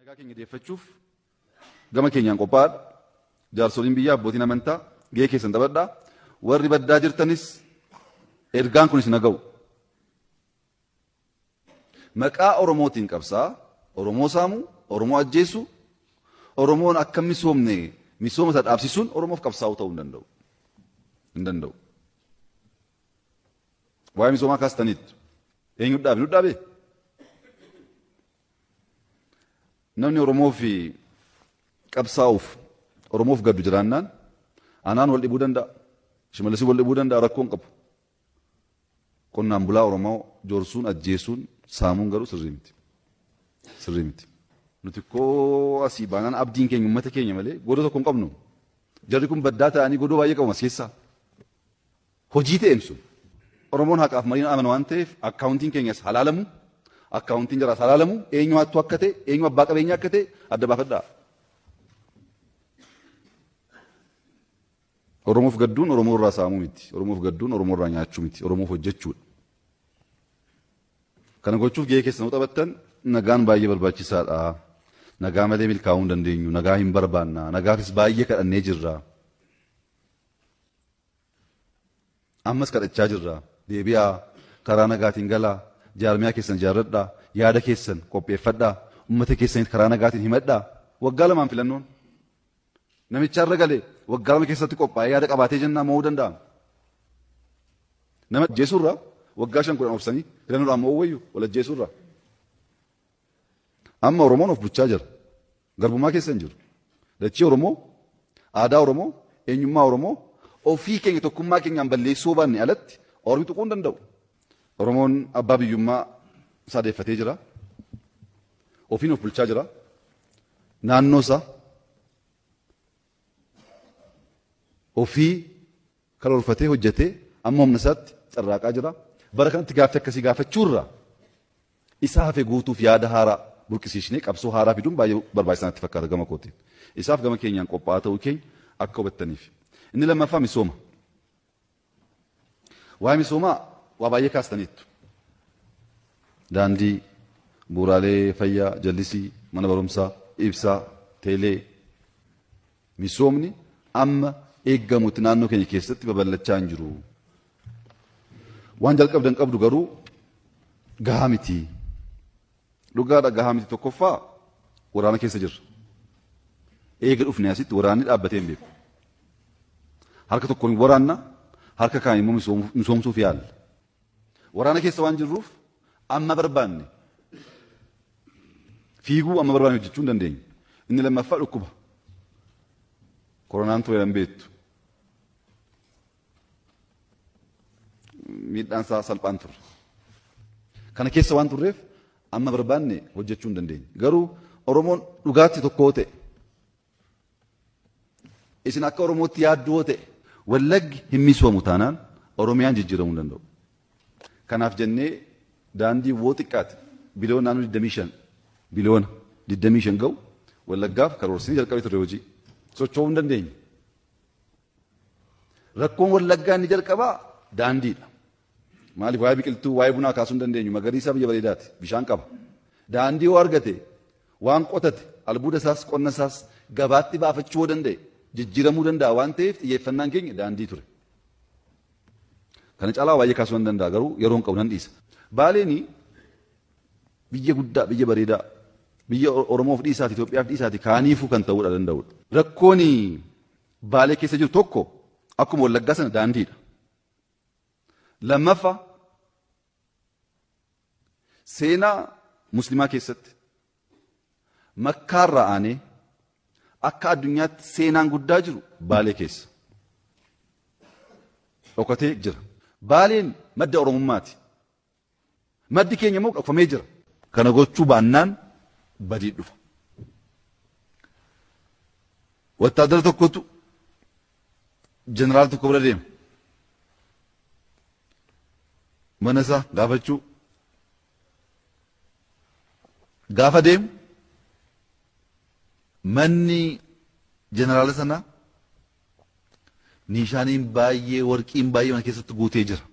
Nagaa keenya deeffachuuf gama keenyaan qophaa'aadha. Jaarsoliin biyyaa, abbootiin amantaa gahee keessan taphadhaa. Warri baddaa jirtanis ergaan kunis na ga'u. Maqaa Oromootiin qabsaa, Oromoo saamuu, Oromoo ajjeesuu, Oromoon akka misoomne misooma isaa dhaabsisuun Oromoof qabsaa'uu ta'uu hin danda'u. Hin danda'u. Waa'ee misoomaa kaastaniittu. Eenyu dhaabe? Nu dhaabe? Namni Oromoof qabsaa'uuf Oromoof gaddu jiraannaan anaan wal dhibuu danda'a. Shimallisii wal dhibuu danda'a, rakkoo hin qabu. Qonnaan bulaa Oromoo joorsuun, ajjeesuun, saamuun garuu sirrii miti. Sirrii miti. Nuti koo asii baanaan abdiin keenya uummata keenya malee godoo tokko hin qabnu. Jarri kun baddaa ta'anii godoo baay'ee qabu as keessaa. Hojii ta'een sun. Oromoon haqaaf mariin amanu waan ta'eef akkaawuntiin keenyas halaalamu, akkaawuntiin jaraas halaalamu, eenyu hattuu akka ta'e, eenyu abbaa qabeenyaa akka ta'e adda baafadhaa. Oromoof gadduun Oromoo irraa saamuu miti. Oromoof gadduun Oromoo irraa nyaachuu miti. Oromoof hojjechuudha. Kana gochuuf gahee keessan yoo taphattan nagaan baay'ee barbaachisaadha. Nagaa malee milkaa'uu hin dandeenyu. Nagaa hin barbaanna. Nagaafis baay'ee kadhannee jirra. Ammas kadhachaa jirra. Deebi'aa, karaa nagaatiin galaa, jaarmiyaa keessan ijaarradhaa, yaada keessan qopheeffadhaa, uummata keessanitti karaa nagaatiin himadhaa. Waggaa lamaan filannoon. Namicha irra galee waggaa 2 keessatti qophaa'ee yaada qabaatee jennaan mo'uu danda'a. Nama ajjeesuurraa waggaa 5 10 obsanii filannoodhaan mo'uu wayyu wal ajjeesuurraa. Amma Oromoon of bulchaa jira. Garbummaa keessa hin jiru. Dachii Oromoo, aadaa Oromoo, eenyummaa Oromoo ofii keenya tokkummaa keenyaan balleessuu baanne alatti Ormi tuquu hin danda'u. Oromoon abbaa biyyummaa isaa deeffatee jira. Ofiin of bulchaa jira. Naannoo isaa ofii karoorfatee hojjetee amma humna isaatti carraaqaa jira. Bara kanatti gaaffii akkasii gaafachuurra isa hafe guutuuf yaada haaraa burqisiisnee qabsoo haaraa fiduun baay'ee barbaachisaa natti fakkaata gama kootiin. Isaaf gama keenyaan qophaa'aa ta'uu keenya akka hubattaniif. Inni lammaffaa misooma. Waa'ee misoomaa waa baay'ee kaastaniittu. Daandii, bu'uuraalee fayyaa, jallisii, mana barumsaa, ibsaa, teelee. Misoomni amma eeggamutti naannoo keenya keessatti babal'achaa hin jiru. Waan jalqabdan qabdu garuu gahaa miti. Dhugaadha, gahaa miti. Tokkoffaa waraana keessa jirra. Eega dhufne asitti waraanni dhaabbatee hin beeku. Harka tokkoon waraanna, harka kaan immoo misoomsuuf yaalla. Waraana keessa waan jirruuf amma barbaanne fiiguu, amma barbaanne hojjechuu hin dandeenye. Inni lammaffaa dhukkuba. Koronaan ture hin beektu. Miidhaan isaa salphaan turre. Kana keessa waan turreef amma barbaanne hojjechuu hin dandeenye. Garuu Oromoon dhugaatti tokko ta'e, isin akka Oromootti yaadduu yoo ta'e, Wallaggi hin misoomu taanaan Oromiyaan jijjiiramuu hin danda'u. Kanaaf jennee daandii woo xiqqaate biliyoona naannoo 25, biliyoona 25 ga'u Wallaggaaf karoorsinee jalqabee turre hojii. Socho'uu hin dandeenye. Rakkoon Wallaggaa inni jalqabaa daandiidha. Maaliif waa'ee biqiltuu, waa'ee bunaa kaasuu hin dandeenyu. Magariisaa biyya bareedaati. Bishaan qaba. Daandii yoo argate waan qotate, albuuda isaas qonna isaas gabaatti baafachuu yoo danda'e jijjiiramuu danda'a waan ta'eef xiyyeeffannaan keenya daandii ture. Kana caalaa baay'ee kaasuu nan danda'a, garuu yeroo hin qabu, nan dhiisa. Baaleen biyya guddaa, biyya bareedaa, biyya Oromoof dhiisaati, Itoophiyaaf dhiisaati kaaniifuu kan ta'uudha danda'udha. Rakkoon Baalee keessa jiru tokko akkuma Wallaggaa sana daandiidha. Lammaffaa, seenaa muslimaa keessatti Makkaarraa aanee akka addunyaatti seenaan guddaa jiru Baalee keessa. Dhokatee jira. Baaleen madda Oromummaati. Maddi keenya immoo dhokfamee jira. Kana gochuu baannaan badii dhufa. Wattaadara tokkotu jeneraal tokko bira deema. Mana isaa gaafachuu gaafa deemu manni jeneraala sanaa niishaaniin baay'ee, warqiin baay'ee mana keessatti guutee jira.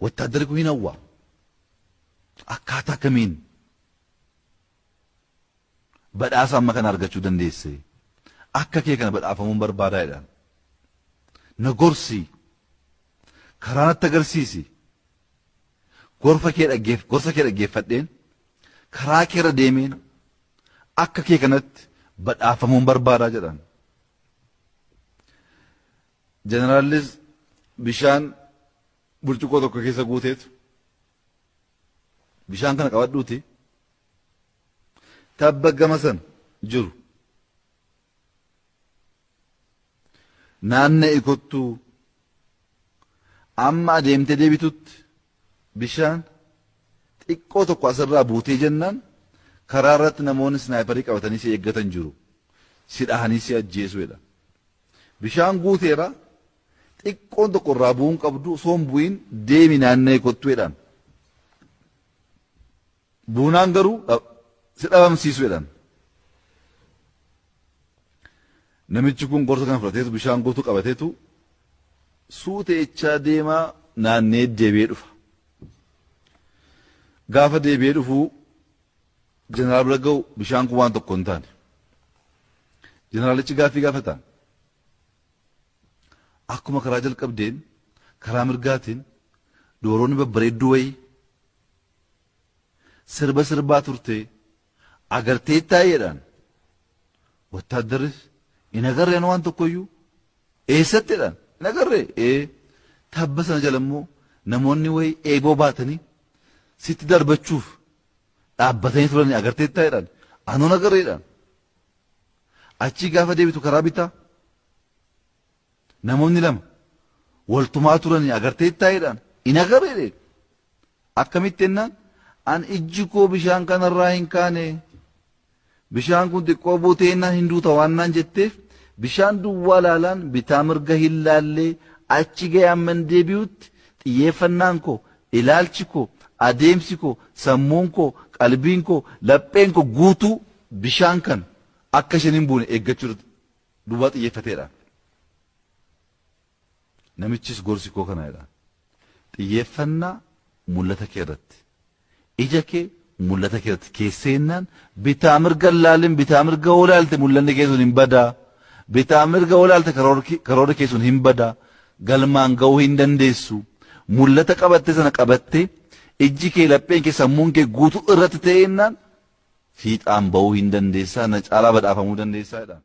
Wattaaddarri kun hin hawwa. Akkaataa kamiin Badhaasa amma kana argachuu dandeesse? Akka kee kana badhaafamuun barbaadaa jedhaan. Na gorsi. Karaa natti agarsiisi. Gorsa kee dhaggeeffadheen karaa kee irra deemeen akka kee kanatti badhaafamuun barbaadaa jedhaan. Jeneraallis bishaan burcuqqoo tokko keessa guuteetu bishaan kana qabadhuuti tabba gama sana jiru naanna'i kottuu amma adeemtee deebitutti bishaan xiqqoo tokko asirraa buutee jennaan karaa irratti namoonni snaayiparii qabatanii si eeggatan jiru. Si dhahanii si ajjeesu jedha. Bishaan guuteera xiqqoon tokko irraa bu'uun qabdu osoo hin bu'iin deemi naanna'ee kottu jedhaan. Buunaan garuu si dhabamsiisu jedhan. Namichi kun gorsa kana fudhateetu bishaan guutuu qabateetu suuteechaa deemaa naannee deebi'ee dhufa. Gaafa deebi'ee dhufuu jeneraal bira ga'u bishaan kun waan tokko hin taane. Jeneraalichi gaaffii gaafata. Akkuma karaa jalqabdeen karaa mirgaatiin dooroonni babbareedduu wayii sirba sirbaa turte agartee taa'eedhaan. Wattaaddarris hin agarreen waan tokkoyyuu eessattiidhaan hin agarree ee tabba sana jala immoo namoonni wayii eeboo baatanii sitti darbachuuf dhaabbatanii turanii agartee taa'eedhaan anoon agarreedhaan. Achii gaafa deebitu karaa bitaa namoonni lama waltumaa turanii agartee taa'eedhaan hin agarreedhaan. Akkamitti jennaan an ijji koo bishaan kanarraa hin kaane bishaan kun xiqqoo buutee jennaan hin duuta waan naan jetteef bishaan duwwaa laalaan bitaa mirga hin laallee achi ga'ee amman deebi'utti xiyyeeffannaan koo ilaalchi koo adeemsi koo sammuun koo qalbiin koo lapheen koo guutuu bishaan kan akka isheen hin buune eeggachuu duwwaa xiyyeeffateedha. Namichis gorsi koo kana jedha. Xiyyeeffannaa mul'ata kee irratti ija kee mul'ata kee irratti keesseennaan bitaa mirga laalin bitaa mirga olaalte mul'anni kee sun hin badaa. Bitaa mirga olaalte karoorri kee sun hin badaa. Galmaan ga'uu hin dandeessu. Mul'ata qabatte sana qabatte ijji kee lapheen kee sammuun kee guutuu irratti ta'eennaan fiixaan ba'uu hin dandeessaa na caalaa badhaafamuu dandeessaa jedha.